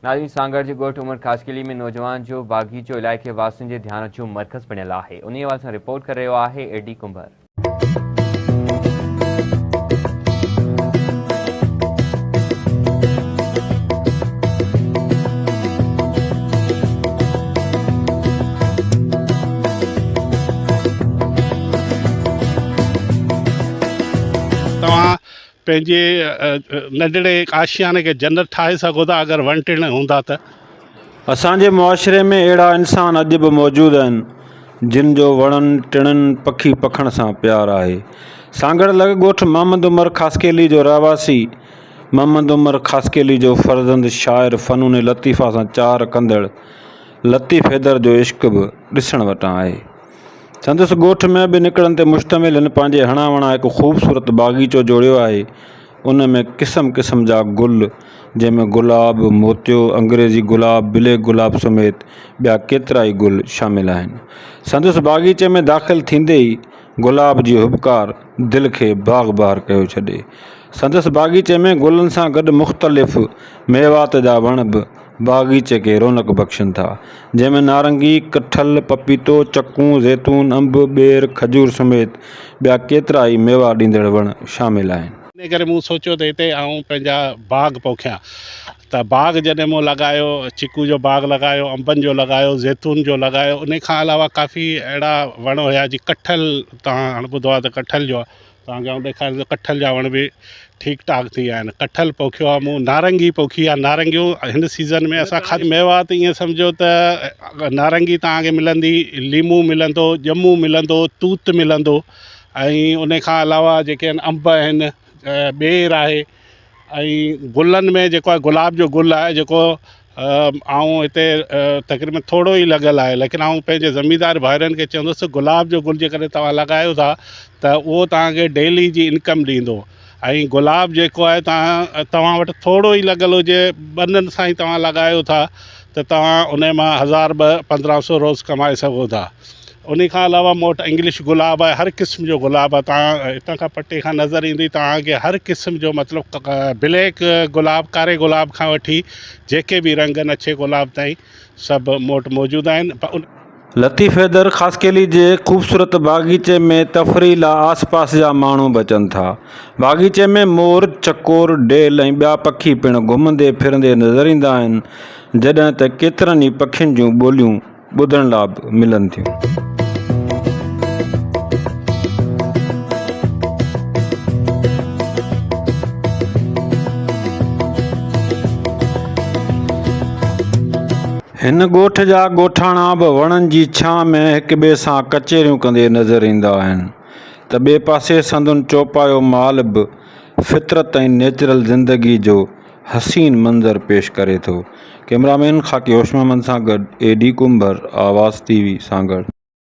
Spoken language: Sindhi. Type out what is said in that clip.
ناظرين سانگهڙ جي ڳوٺ عمر خاصخيلي ۾ نوجوان جو باغيچو علائقي واسين جي ڌيان جو مرڪز بڻيل آهي انهي حوالي سان رپورٽ ڪري رهيو آهي اي ڊي ڪنڀر. توهان پنهنجي ننڍڙي آشياني کي جنت ٺاهي سگهو ٿا اگر وڻ ٽڻ هوندا ته. اسان جي معاشري ۾ اهڙا انسان اڄ به موجود آهن جن جو وڻن ٽڻن پکي پکڻ سان پيار آهي. سانگهڙ لڳ ڳوٺ محمد عمر خاصخيلي جو رهواسي محمد عمر خاصخيلي جو فرزند شاعر فنون لطيفه سان چاهه رکندڙ لطيف حيدر جو عشق به ڏسڻ وٽان آهي. سندس ڳوٺ ۾ به نڪڙن تي مشتمل هن پنهنجي هڻان وڻان هڪ خوبصورت باغيچو جوڙيو آهي. ان ۾ قسم قسم جا گل جنهن ۾ گلاب، موتيو، انگريزي گلاب، بليڪ گلاب سميت ٻيا ڪيترائي گل شامل آهن. سندس باغيچي ۾ داخل ٿيندي ئي گلاب جي هٻڪار دل کي باغ بهار ڪيو ڇڏي. سندس باغيچي ۾ گلن سان گڏ مختلف ميوات جا وڻ به باغيچي کي رونق بخشين ٿا، جنهن ۾ نارنگي، ڪٺل، پپيتو، چڪون، زيتون، انب، ٻير، کجور سميت ٻيا ڪيترائي ميوا ڏيندڙ وڻ شامل آهن. انهيء ڪري مون سوچيو ته هتي آئون پنهنجا باغ پوکيان ته باغ جڏهن مون لڳايو، چيڪو جو باغ لڳايو، انبن جو لڳايو، زيتون جو لڳايو، انهيء کان علاوه ڪافي اهڙا وڻ هيا جي ڪٺل توهان هاڻ ٻڌو آهي ته ڪٺل جو آهي. توهان کي آئون ڏيکاريان ٿو ڪٺل جا وڻ به ٺيڪ ٺاڪ ٿي ويا آهن ڪٺل پوکيو آهي مون نارنگي پوکي آهي نارنگيون هن سيزن ۾ اسان کاڌي ميوات ائين سمجهو ته نارنگي توهان کي ملندي ليمو ملندو ڄمون ملندو توت ملندو ۽ ان کان علاوه جيڪي آهن انب آهن ٻير آهي ۽ گلن ۾ جيڪو آهي گلاب جو گل آهي جيڪو آئون هتي تقريبن ٿورو ئي لڳل آهي ليڪن آئون پنهنجي زميندار ڀائرن کي چوندس گلاب جو گل جيڪڏهن توهان لڳايو ٿا ته اهو توهان کي ڊيلي جي انڪم ڏيندو ۽ گلاب جيڪو آهي توهان توهان وٽ ٿورو ئي لڳل هجي ٻنن سان ئي توهان لڳايو ٿا ته توهان ان مان هزار ٻه پندرهن سو روز ڪمائي سگهو ٿا انهي کان علاوه مون وٽ انگلش گلاب آهي هر قسم جو گلاب آهي توهان هتان کان پٽي کان نظر ايندي توهان کي هر قسم جو مطلب بليڪ گلاب ڪاري گلاب کان وٺي جيڪي به رنگ آهن اڇي گلاب تائين سڀ مون وٽ موجود آهن. لطيف حيدر خاصخيلي جي خوبصورت باغيچي ۾ تفريح لا آس پاس جا ماڻهو به اچن ٿا. باغيچي ۾ مور، چڪور، ڊيل ۽ ٻيا پکي پڻ گهمندي ڦرندي نظر ايندا آهن جڏهن ته ڪيترن ئي پکين جون ٻوليون ٻڌڻ لا به ملن ٿيون. هن ڳوٺ جا ڳوٺاڻا به وڻن جي ڇانء ۾ هڪ ٻئي سان ڪچهريون ڪندي نظر ايندا آهن ته ٻئي پاسي سندن چوپايو مال به فطرت ۽ نيچرل زندگي جو حسين منظر پيش ڪري ٿو. ڪئميرا مين خاڪي هوش محمد سان گڏ اي ڊي ڪنڀر، آواز ٽي وي، سانگهڙ.